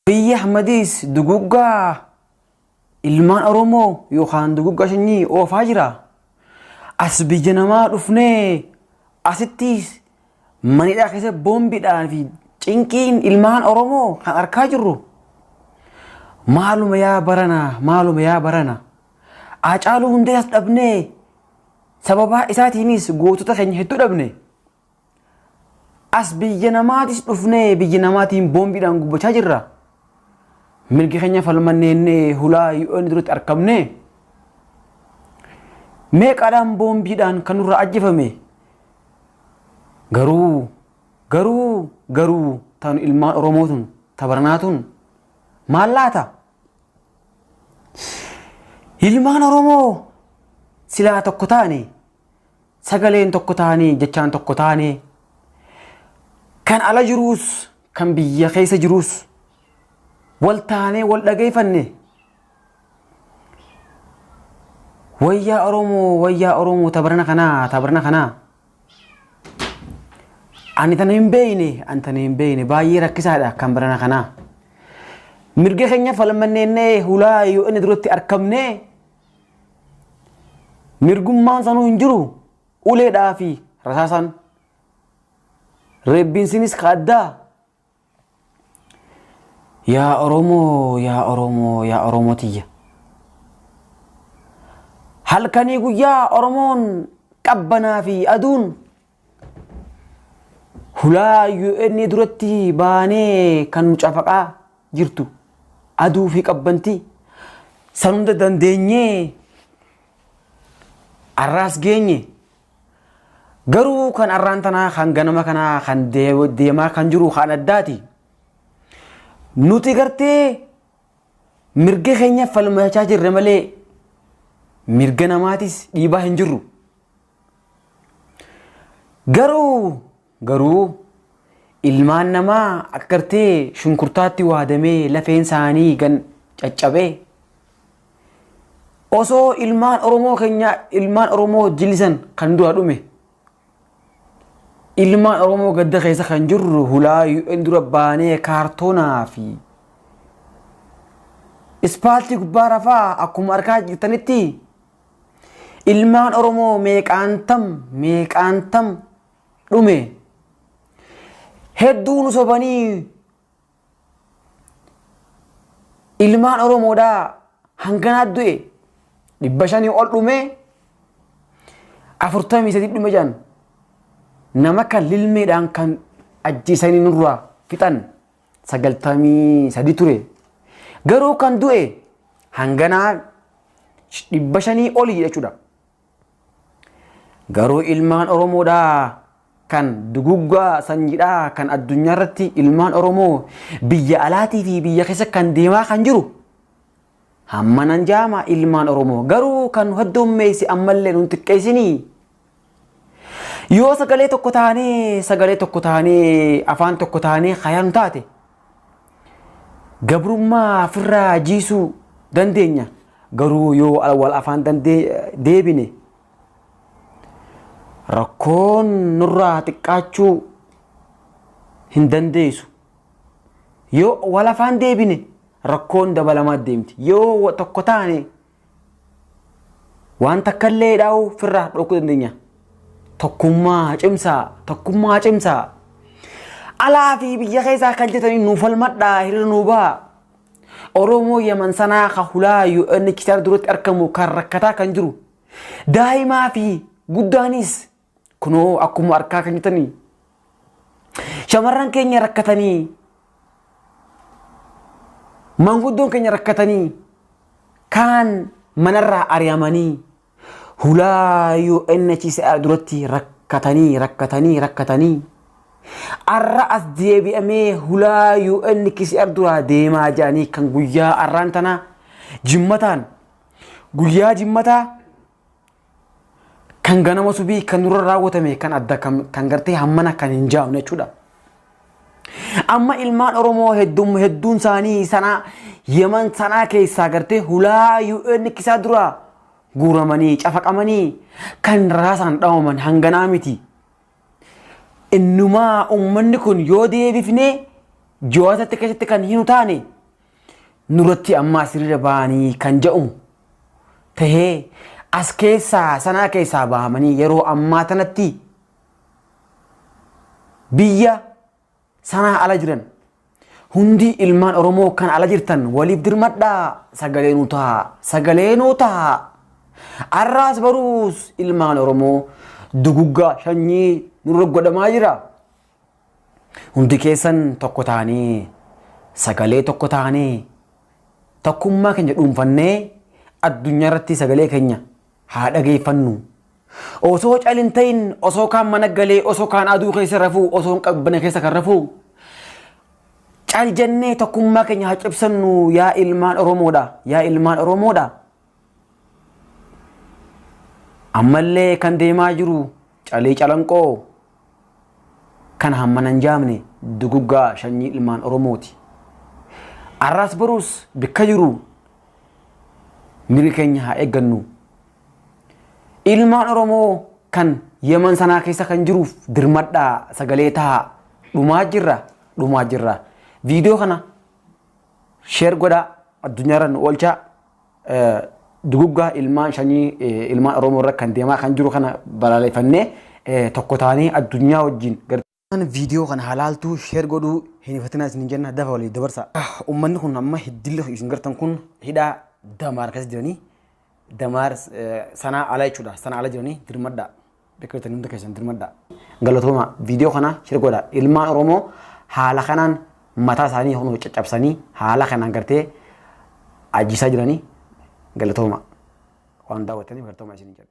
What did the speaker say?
Abiyyi Ahmadiis duguggaa ilmaan Oromoo yookaan duguggaa sanyii oofaa jira. As biyya namaa dhufnee asittis manidhaa keessa boombiidhaan fi cinqiin ilmaan Oromoo kan arkaa jirru. Maaluma yaa barana, maaluma yaa barana. Haacaaluu Hundeessaas dhabnee sababaa isaatiinis gootota keenya hedduu dhabne. As biyya namaatis dhufnee biyya namaatiin boombiidhaan gubbachaa jirra. Mirgi keenya falmanneennee hulaa UN duratti argamne. Meeqaadhaan boombiidhaan kan nurraa ajjeefame. Garuu garuu garuu tan ilmaan Oromoo tun tabaranaa tun maal laata? Ilmaan Oromoo silaa tokko taane, sagaleen tokko taane, jechaan tokko taane, kan ala jiruus kan biyya keessa jiruus wal taanee wal dhageeffanne. Wayyaa Oromoo, wayyaa Oromoo tabarana kanaa, tabarana kanaa. Ani tana hin beekne, ani tana hin beekne, baay'ee rakkisaadha kan barana kanaa. Mirga keenya falmanneennee hulaa yoo inni duratti argamne mirgummaan sanuu hin jiru, uleedhaa fi rasaasaan reebbiinsinis ka addaa. Yaa Oromoo, yaa Oromoo, yaa Oromoo tiyya. Halkanii guyyaa Oromoon qabbanaa fi aduun hulaa UN duratti baanee kan nu cafaqaa jirtu aduu fi qabbantii san hunda dandeenyee arraas geenye. Garuu kan arraan tanaa kan ganama kanaa kan deemaa kan jiru kan addaati. Nuti gartee mirga keenya falmachaa jirra malee mirga namaatis dhiibaa hin jirru. Garuu garuu ilmaan namaa akka gartee shunkurtaatti waadamee lafeen isaanii gan caccabee osoo ilmaan Oromoo keenya ilmaan Oromoo jillisan kan dura dhume, ilmaan Oromoo gadda keessa kan jirru hulaa UN dura baanee kaartoonaa fi ispaaltii gubbaa rafaa akkuma argaa jirtanitti ilmaan Oromoo meeqaantam meeqaantam dhume. Hedduu nu sobanii ilmaan Oromoodhaa hanganaa du'e, 500 ol dhume, 43 dhume jedhan, nama kan lilmeedhaan kan ajjeesanii nurraa fixan 93 ture. Garuu kan du'e hanganaa 500 olii jechuudha. Garuu ilmaan Oromoodhaa kan duguggaa sanyiidhaa kan addunyaa irratti ilmaan Oromoo biyya alaatii fi biyya keessa kan deemaa kan jiru hammanan jaama ilmaan Oromoo garuu kan heddummeessi ammallee nun xiqqeessinii. Yoo sagalee tokko taanee, sagalee tokko taanee, afaan tokko taanee hayaan taate gabrummaa ofirraa jiisuu dandeenya. Garuu yoo wal afaan deebine rakkoon nurraa xiqqaachuu hin dandeessu. Yoo wal afaan deebine rakkoon dabalamaa deemti. Yoo tokko taane waan takka illee dhaa'uu ofirraa dhorkuu dandeenya. Tokkummaa cimsaa, tokkummaa cimsaa. Alaa fi biyya keessaa kan jetanii nuuf falmadhaa, hiriira nuu ba'a. Oromoo Yaman sanaa ka hulaa UNHCR duratti argamu kan rakkataa kan jiru. Daa'imaa fi guddaanis kunoo akkuma arkaa kan jirtanii. Shamarran keenya rakkatanii, maanguddoon keenya rakkatanii, kaan manarraa ari'amanii hulaa UNHCR duratti rakkatanii rakkatanii rakkatanii arra as deebi'amee hulaa UNHCR duraa deemaa jedhanii kan guyyaa arraan tanaa jimmataan guyyaa jimmataa kan ganama subii kan nurra raawwatame kan adda kan gartee hammana kan hin jaamne jechuudha. Amma ilmaan Oromoo hedduun isaanii sanaa Yemen sanaa keessaa gartee hulaa UNHCR duraa guuramanii cafaqamanii kan raasaan dhawaman hanganaa miti. Innumaa uummanni kun yoo deebifnee Ji'ootatti keessatti kan hin taane nurratti ammaa sirriira ba'anii kan jedhamu tahee as keessaa sanaa keessaa bahamanii yeroo ammaa tanatti biyya sanaa ala jiran hundi ilmaan Oromoo kan ala jirtan waliif dirmadhaa, sagalee nuu ta'a, sagalee nuu ta'a. Arraas baruus ilmaan Oromoo duguggaa sanyii nurra godhamaa jira. Hundi keessan tokko ta'anii, sagalee tokko ta'anii, tokkummaa keenya dhuunfannee addunyaa irratti sagalee keenya haa dhageeffannu. Osoo calin ta'in, osoo kaan mana galee, osoo kaan aduu keessa rafuu, osoo qabbana keessa kan rafuu, cal jennee tokkummaa keenya haa cibsannu. Yaa ilmaan Oromoodha, yaa ilmaan Oromoodha. Ammallee kan deemaa jiru Calii Calanqoo kan hammana hin jaamne duguggaa sanyii ilmaan Oromooti. Arraas boruus bikka jiru mirga keenya haa eeggannu. Ilmaan Oromoo kan Yemen sanaa keessa kan jiruuf dirmadhaa, sagalee tahaa, dhumaa jirra, dhumaa jirra. Viidiyoo kana share godhaa, addunyaarra nu oolchaa. Duguggaa ilmaan sanyii ilmaan Oromoo irra kan deemaa kan jiru kana balaaleffannee tokko taanee addunyaa wajjin. Viidiyoo kana halaaltuu share godhuu hin ifatinaa isin jenna, dafa walii dabarsa. Uummanni kun amma hiddilli isin gartan kun hidhaa Damaar keessa jiranii, Damaar sanaa ala jechuudha. Sanaa ala jiranii, dirmadhaa. Bakka jirtan hunda keessan dirmadhaa. Galatooma, viidiyoo kana share godhaa. Ilmaan Oromoo haala kanaan mataa isaanii hunoo caccabsanii haala kanaan gartee ajjiisaa jiranii, galatooma. Waan daawwattaniif galatooma isin jedha.